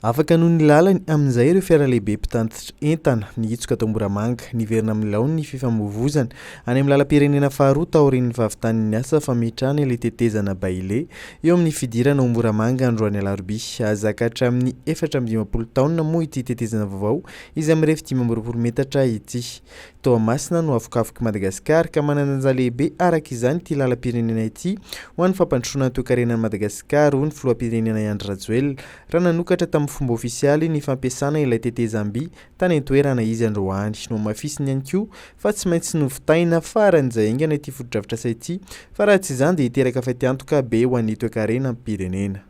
Afaka noho ny lalany amin'izay ireo fiara lehibe mpitatitra entana nihitsoka tao Moramanga. Niverina amin'ny laoniny ny fifamoivoizana any amin'ny lalam-pirenena faharoa taorian'ny fahavitan'ny asa fametrahana ilay tetezana Bailey eo amin'ny fidirana ao Moramanga androany alarobia. Hahazaka hatramin'ny 54 taonina moa ity tetezana vaovao izay mirefy 25 metatra ity. Toamasina no avokavok'i Madagasikara ka manan-danja lehibe araka izany ity lalam-pirenena ity ho an'ny fampandrosoana ny toekarenan'i Madagasikara, hoy ny filoham-pirenena Andry Rajoelina raha nanokatra tamin'ny fomba ofisialy ny fampiasana ilay tetezam-by tany an-toerana izy androany. Nohamafisiny ihany koa fa tsy maintsy novitaina faran'izay haingana ity fotodrafitrasa ity fa raha tsy izany dia hiteraka fatiantoka be ho an'ny toekarenam-pirenena.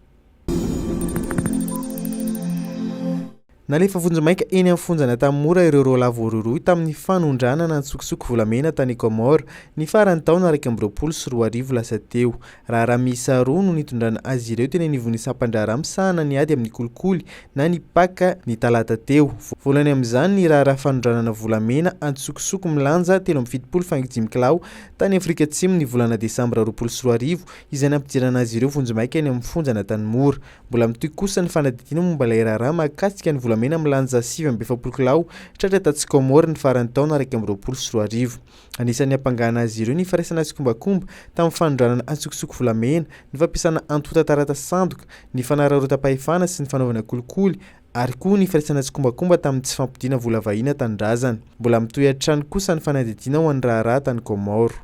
Nalefa vonjimaika eny amin'ny fonjan'Antanimora ireo roalahy voarohirohy tamin'ny fanondranana antsokosoko volamena tany Comores ny faran'ny taona 2021 lasa teo. Raharaha miisa roa no nitondrana azy ireo teny anivon'ny sampan-draharaha misahana ny ady amin'ny kolikoly na ny Pac ny talata teo. Voalohany amin'izany ny raharaha fanondranana volamena antsokosoko milanja 73 faingo dimy kilao tany Afrika Atsimo ny volana desambra 2020 izay nampidirana azy ireo vonjimaika eny amin'ny fonjan'Antanimora. Mbola mitohy kosa ny fanadihadiana momba ilay raharaha mahakasika ny volamena milanja 49 kilao tratra tatsy Comores ny faran'ny taona 2021. Anisan'ny hampangana azy ireo ny firaisana tsikombakomba tamin'ny fanondranana antsokosoko volamena, ny fampiasana antontan-taratasy sandoka, ny fanararaotam-pahefana sy ny fanaovana kolikoly ary koa ny firaisana tsikombakomba tamin'ny tsy fampodiana vola vahiny an-tanindrazana. Mbola mitohy hatrany kosa ny fanadihadiana ho an'ny raharaha tany Comores.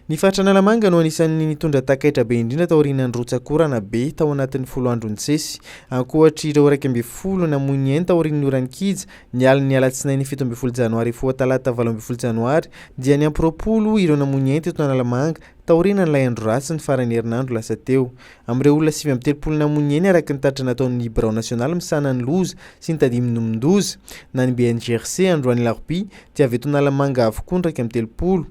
Ny faritra Analamanga no anisan'ny nitondra takaitra be indrindra taorian'ny rotsak'orana be tao anatin'ny 10 andro nisesy. Ankoatr'ireo 11 namoy ny ainy taorian'ny oran-kija ny alin'ny alatsinainy 17 janoary hifoha talata 18 janoary dia niampy 20 ireo namoy ny ainy teto Analamanga taorianan'ilay andro ratsy ny faran'ny herinandro lasa teo. Amin'ireo olona 39 namoy ny ainy araka ny tatitra nataon'ny Birao nasionaly misahana ny loza sy ny tandindomin-doza na ny BNGRC androany alarobia dia avy eto Analamanga avokoa ny 31.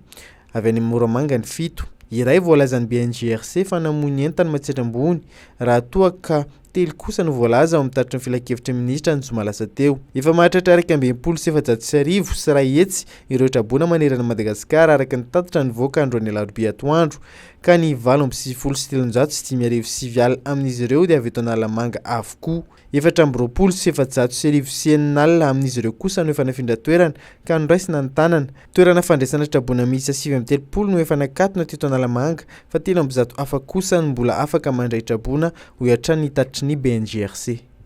Avy any Moramanga ny fito. Iray voalazan'ny BNGRC fa namoy ny entany Matsiatra Ambony, raha toa ka telo kosa no voalaza ao amin'ny tatitry ny filankevitry ny minisitra ny zoma lasa teo. Efa mahatratra 1161 ireo traboina manerana an'i Madagasikara araka ny tatitra nivoaka androany alarobia atoandro, ka ny 1398 amin'izy ireo dia avy eto Analamanga avokoa. 1424 60 amin'izy ireo kosa no efa nafindra toerana ka noraisina ny tanana. Toerana fandraisana traboina miisa 39 no efa nakatona teto Analamanga fa 103 hafa kosa no mbola afaka mandray traboina, hoy hatrany ny tatitry ny BNGRC.